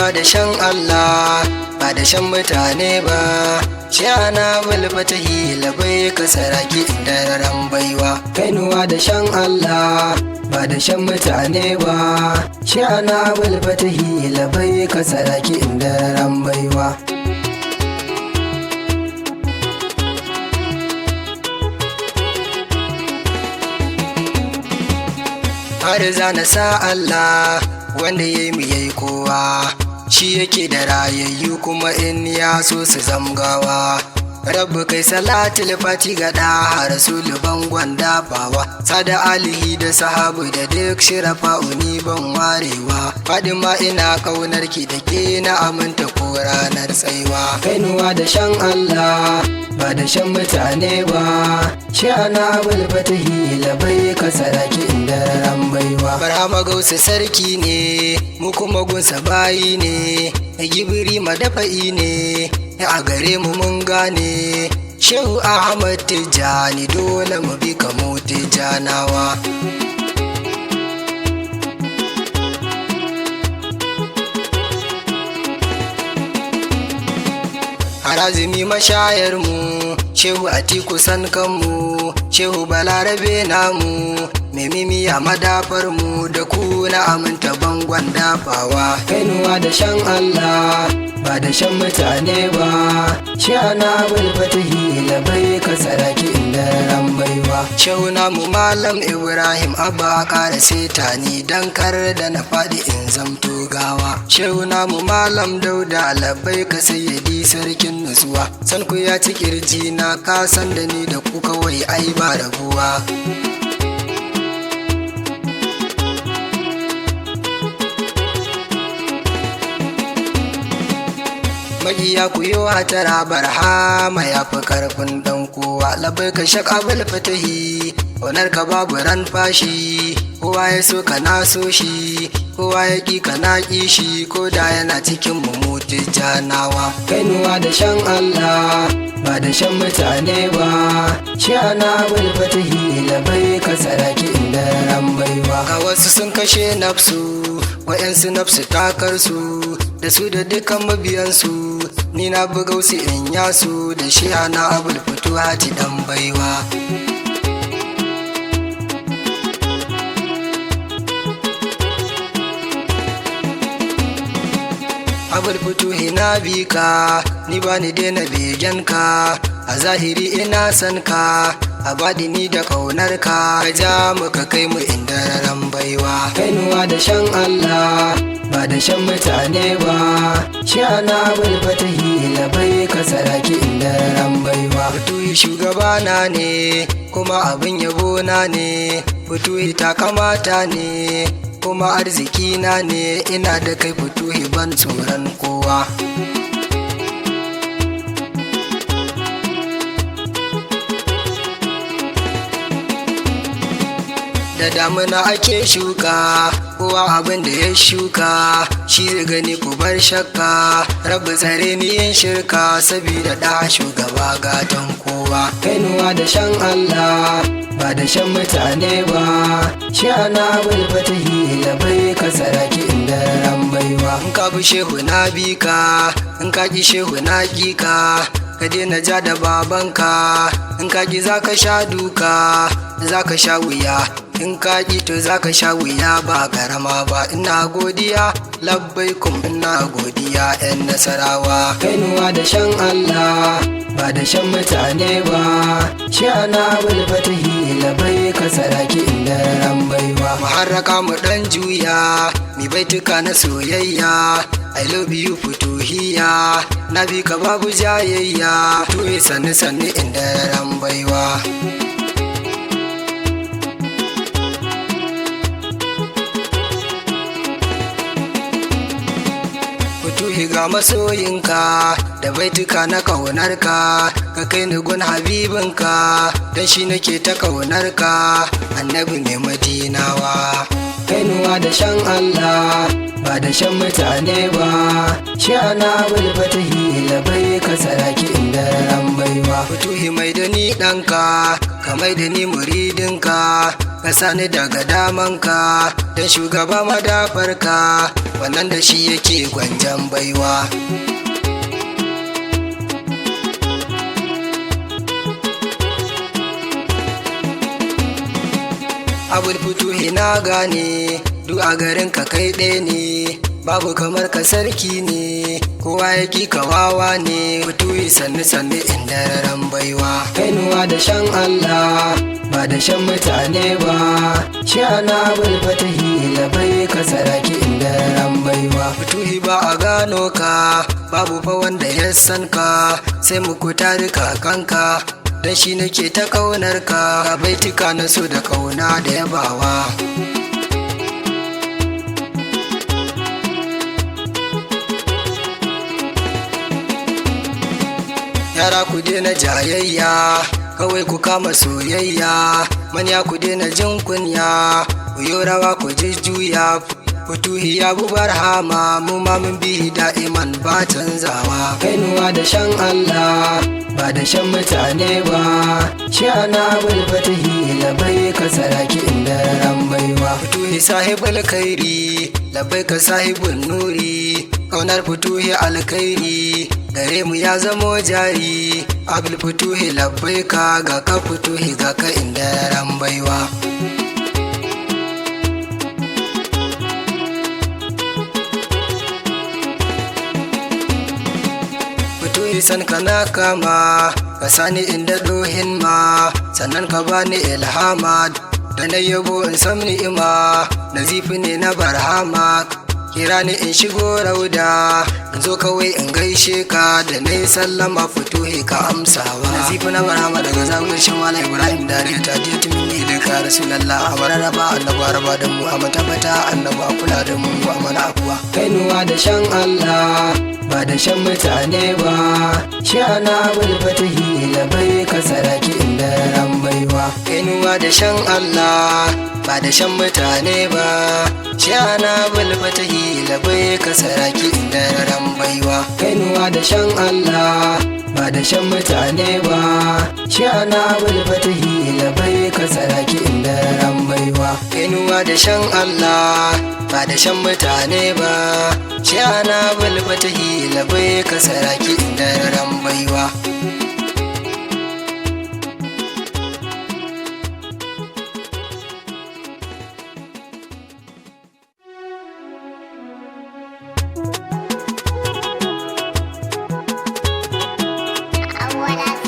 Kainuwa da shan Allah ba da shan mutane ba. Shana bulfatahi labai ka saraki dararan baiwa. Kainuwa da shan Allah ba da shan mutane ba. Shana bulfatahi labai ka saraki dararan baiwa. Har zana sa Allah wanda ya yi mu yayi kowa, shi yake da rayayyu kuma in ya so su zamgawa. Rabbu kai salatul fati ga da rasulu bangon dafawa, sada alihi da sahabu da duk shirafa uni ban warewa. Fadima ina kaunar ki da ke na aminta ko ranar tsaiwa. Kainuwa da shan Allah ba da shan mutane ba. Shana abul fatahi labai ka saraki inda ran baiwa. Barhama gausu sarki ne, mu kuma gunsa bayi ne, gibiri madafa'i ne a gare mu mun gane. Shehu Ahmad Tijjani dole mu bi kamo Tijjanawa. Harazimi mashayar mu, Shehu Atiku san kanmu, Shehu Balarabe namu, Memimiya madafar mu da ku na aminta bangon dafawa. Kainuwa da shan Allah ba da shan mutane ba. Shana abul fatahi labai ka saraki inda ran baiwa. Shehu namu Malam Ibrahim Abba kara setani dan kar da na faɗi in zamto gawa. Shehu namu Malam Dauda labai ka sayyadi sarkin nutsuwa. San ku ya ci kirji na ka san da ni da ku kawai ai ba rabuwa. Maƙiya ku yi wa tara barhama ya fi karfin dan kowa. Labai ka shak abul fatahi, ƙaunar ka babu ran fashi. Kowa ya so ka na so shi, kowa ya ƙi ka na ƙi shi, ko da yana cikin mu Tijjanawa. Kainuwa da shan Allah ba da shan mutane ba. Shana abul fatahi labai ka saraki inda ran baiwa. Ga wasu sun kashe nafsu, wa'yansu nafsu takarsu, da su da dukkan mabiyansu. Ni na buga su in yasu da shi ana abul fituhati dan baiwa. Abul fituhi na bi ka, ni ba ni daina begen ka, a zahiri ina san ka, a baɗini da ƙaunar ka, ka ja mu ka kai mu inda raran baiwa. Kainuwa da shan Allah ba da shan mutane ba. Shana abul fatahi labai ka saraki inda ran baiwa. Fituhi shugabana ne kuma abin yabo na ne, fituhi ta kamata ne kuma arziki na ne, ina da kai fituhi ban tsoron kowa. Da damuna ake shuka, kowa abin da ya shuka shi zai gani ku bar shakka. Rabu tsare ni yin shirka sabida da shugaba gatan kowa. Kainuwa da shan Allah ba da shan mutane ba. Shana abul fatahi labai ka saraki inda ran baiwa. In ka bi shehu na bi ka, in ka ki shehu na ki ka, ka daina ja da babanka. In ka ki za ka sha duka, za ka sha wuya. In ka ƙi to za ka sha wuya ba karama ba. Ina godiya labbaikum, ina godiya 'yan Nasarawa. Kainuwa da shan Allah ba da shan mutane ba. Shana abul fatahi labai ka saraki inda ran baiwa. Mu harraka mu dan juya, mi baituka na soyayya. I love you fituhiya, na bi ka babu jayayya. Tuwe sannu sannu inda ran baiwa. Fituhi ga masoyinka da baituka na ƙaunarka, ka kai ni gun habibinka, dan shi nake ta ƙaunarka, annabi mai madinawa. Kainuwa da shan Allah ba da shan mutane ba. Shana abul fatahi labai ka saraki inda ran baiwa. Fituhi mai da ni ɗanka, ka Ka mai da ni muridinka, ka sani daga damanka, dan shugaba madafarka, wannan da shi yake gwanjan baiwa. Abul Futuhi na gane, duk a garin ka kai ɗaya ne, babu kamar ka sarki ne, kowa ya ki ka wawa ne. Futuhi sannu sannu inda baiwa. Kainuwa da shan Allah ba da shan mutane ba, shi ana Abul Fatahi labai ka saraki inda baiwa. Futuhi ba a gano ka, babu fa wanda ya san ka, sai muku tari kakanka, dan shi nake ta kaunar ka, ga baitika na so da kauna da yabawa. Yara ku daina jayayya, kawai ku kama soyayya, manya ku daina jin kunya, ku yi rawa ku jujjuya. Futuhi ya bu barhama, mu ma mun bi da'iman ba canzawa. Kainuwa da shan Allah ba da shan mutane ba, shi ana Abul Fatahi labai ka saraki inda baiwa. Futuhi sahibul khairi, labai ka sahibul nuri, kaunar Futuhi alkhairi gare mu ya zamo jari. Abul Futuhi labbai ka, ga ka Futuhi ga ka inda baiwa. Futuhi san ka na kama, ka sani inda dohin ma, sannan ka bani ilhama, da na yabo in sam ni'ima, nazifi ne na barhama. Kira ni in shigo rauda, in zo kawai in gaishe ka, da na yi sallama Futuhi ka amsawa. Nazifi na barhama daga zawiyar Shamala Ibrahim Dare ta je tumini da ka Rasulallah, a mararaba annabu araba da mu, a matabata annabu a kula da mu, a mana afuwa. Kainuwa da shan Allah ba da shan mutane ba, shi ana Abul Fatahi labai ka saraki inda baiwa. Kainuwa da shan Allah ba da shan mutane ba, shi ana Abul Fatahi labai ka saraki inda baiwa. Kainuwa da shan Allah ba da shan mutane ba, shi ana Abul Fatahi labai ka saraki inda baiwa. Kainuwa da shan Allah ba da shan mutane ba, shi ana Abul Fatahi labai ka saraki inda baiwa.